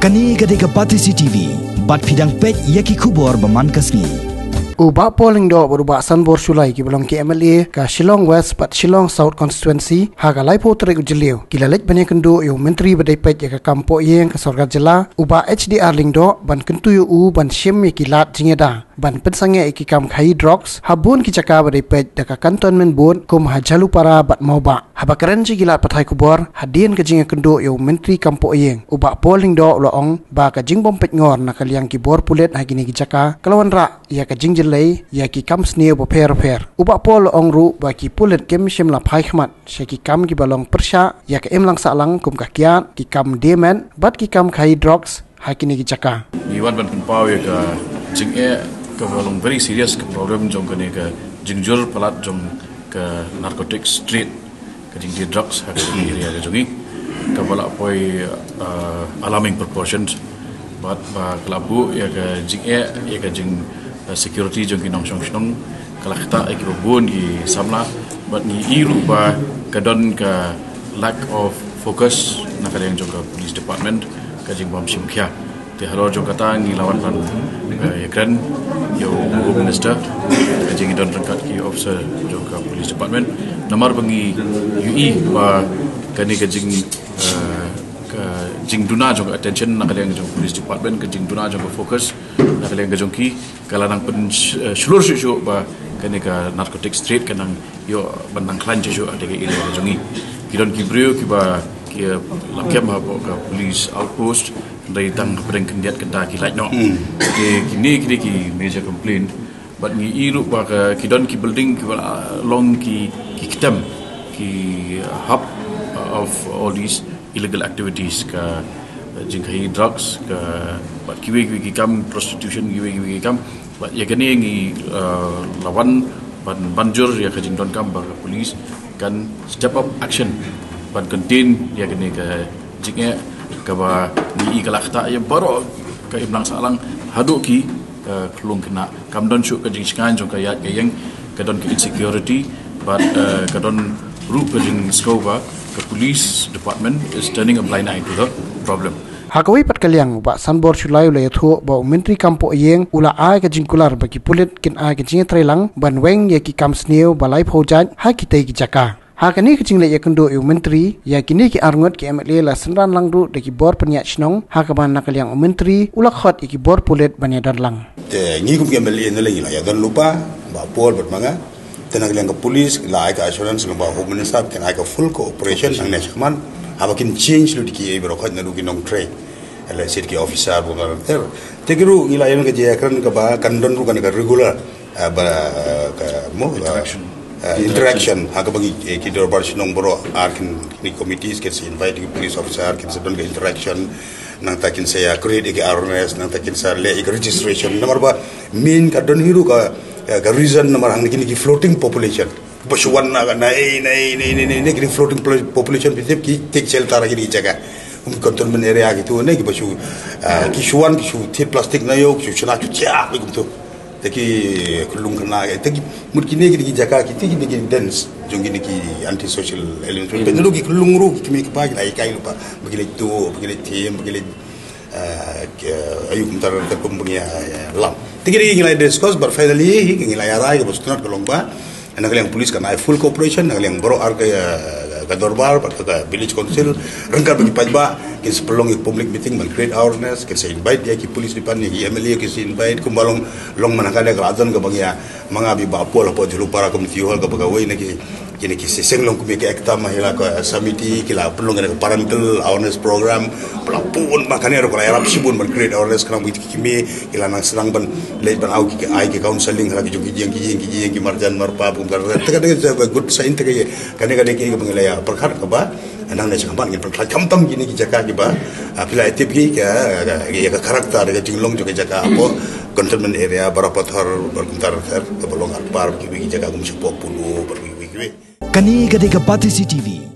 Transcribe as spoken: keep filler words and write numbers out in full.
Kane ka dei ka Batesi T V, bad phi dang peit ïa ki khubor ba man ka sngi. U Bah Paul Lyngdoh bad u Bah Sanbor Shullai kiba long ki M L A ka Shillong West bad Shillong South Constituency ha ka laiphew tarik u Jylliew ki la leit ban ïakynduh ïa u Myntri ba dei peit ïa ka kam poh ïing ka Sorkar Jylla, u Bah H D R Lyngdoh, ban kyntu ïa u ban shim ïa ki lad jingïada ban pynsangeh ïa ki kam khaïi drugs ha bun ki jaka ba dei peit da ka Cantonment Board kum ha Jhalupara bad Mawbah. Haba kren sha ki lad pathai khubor hadien ka jingïakynduh ïa u Myntri kam poh ïing, u Bah Paul Lyngdoh u la ong ba ka jingbym peitngor na ka liang ki bor pulit ha kine ki jaka ka la wanrah ïa ka jingjyllei ïa ki kam sniew bapher bapher. U Bah Paul u la ong ruh ba ki pulit kim shym la phai khmat sha ki kam kiba long pyrshah ïa ka imlang sahlang kum ka kiad, ki kam die met bad ki kam khaïi drugs ha kine ki jaka. Ngi wan ban pynpaw ïa ka jingeh kaba long very serious, ka problem jong kane ka jingjur palat jong ka narcotics trade, ka jingdie drugs ha ka area ka jong ngi, kaba la poi, uh, alarming proportions. Bad ba ka la buh ïa ka jingeh ïa ka jing, uh, security jong ki nongshong shnong, ka la ktah ïa kiba bun ki samla. Bad ngi i ruh ba ka don ka lack of focus na ka liang jong ka police department, ka jingbym shim khia. Te halor jong kata ngi la wan ban, eh, ïakren ïa u Home Minister ka jingdon ryngkat ki officer jong ka police department. Namar ba ngi ïohi ba kane ka jing, eh, ka jingduna jong ka attention na ka liang jong ka police department, ka jingduna jong ka focus na ka liang ka jong ki, ka la nang pyn, eh, shlur shuh shuh ba kane ka narcotics trade ka nang ïoh ban nang khlaiñ shuh shuh ha ka area ka jong ngi. Ki don ki briew kiba ki la kem hapoh ka police outpost, hynrei tang hapdeng khyndiat kynta ki lait noh. Te kine, kine ki major complaint. Bad ngi i ruh ba ka, ki don ki building kiba la long ki, ki ktem, ki hub of all these illegal activities, ka jingkhaïi drugs, ka bad kiwei kiwei ki kam prostitution, kiwei kiwei ki kam. Bad ïa kane ngi, eh, la wan ban, ban jur ïa ka jingdonkam ba ka police kan step up action ban contain ïa kane ka jingeh kaba ngi i ka la ktah ïa baroh ka imlang sahlang haduh ki, eh, khyllung khynnah. Kam don shuh ka jingshngaiñ jong ka ïaid ka ïeng, ka don ka insecurity, bad, eh, ka don ruh ka jingsngew ba ka police department is turning a blind eye to the problem. Ha kawei pat ka liang, u Bah Sanbor Shullai u la ïathuh ba u Myntri kam poh ïing u la ai ka jingkular ba ki pulit kin ai ka jingïatreilang ban weng ïa ki kam sniew ba laiphew jait ha kitei ki jaka. Ha kane ka jingleit ïakynduh ïa u Myntri ïa kine ki arngut ki M L A la synran lang ruh da ki bor pynïaid shnong, ha kaba na ka liang u Myntri u la khot ïa ki bor pulit ban ïadon lang. Te ngi kum ki M L A ne la ngi la ïadon lypa, Bah Paul bad ma nga. Te na ka liang ka police la ai ka assurance lyngba u Home Minister, kin ai ka full cooperation nangne shakhmat. Haba kin change lut ki ei baroh khoit naduh ki nongtrei. Lehse ki officer bad ter. Te ki ruh ngi la ïa ka jingïakren kaba kan don ruh kane ka regular, eh, ba, eh, ka mo, eh, interaction, eh, interaction ha kaba ngi, eh, ki dorbar shnong baroh ar kin, ki committees kin sa invite ki police officer, kin sa don ka interaction, nangta kin sa ïa create ki awareness, nangta kin sa leh ki registration. Namar ba main ka don hi ruh ka, eh, ka reason namar hangne kine ki floating population. Ba shu wan na, na ei, na ei, na ei, na ei, na ei, na ei, kine floating plo-, population, phi tip ki take shelter ha kine ki jaka. Kum ki cantonment area kitu, ne kiba shu, ah, ki shu wan, ki shu thied plastic na ïew, ki shu shna, ki shu thiah, kumtu. Te ki khyllung khynnah, te ki mut kine, kine ki jaka, kine, kine ki dens jong kine ki anti-social element. Pynlut ki khyllung ruh, ki kmie ki kpa, ki la hikai lypa ba ki leit tuh, ba ki leit thiem, ba ki leit, eh, ki, eh, ayu kumta, kumta kum ba ngi, eh, lam. Te kine ngi la discuss, but finally hi ngi la ïarai kaba sngewtynnat ka long ba na ka liang police kan ai full cooperation, na ka liang baroh ar ka, eh, ka dorbar bad ka, ka village council, ryngkat bad ki paidbah, kin sa pynlong ïa ka public meeting ban create awareness, kin sa invite ïa ki police department, ïa ki M L A kin sa invite, kumba long, long man ha kane ka la don kaba ngi ïa, ma nga bad i Bah Paul hapoh Jhalupara Community Hall, kaba kawei na ki, kine ki seng long kum ïa ki ekdom, ma hi la ka samiti, ki la pynlong kane ka parental awareness program, ba la bun ma kane ruh ka la ïarap shibun ban create awareness khnang ba ki kmie ki la nang sdang ban leit ban ai ki, ai ki counseling ha la ki jong ki jing, ki jing, ki jing, ki marjan marpa, bun ka, te ka dei ka good sign, te ka, kane ka dei kaba ngi la ïa pyrkhat kaba nangne shakhmat ngin pyrkhat khamtam kine ki jaka kiba, ah, phi la tip ki ka, ka, ka, ka character ka jinglong jong ka jaka hapoh cantonment area, Barapathar, Barkumtar, kaba long arpar ki, ki jaka kum shapoh Polo, bar ki, ki, ki. Kane ka dei ka Batesi T V.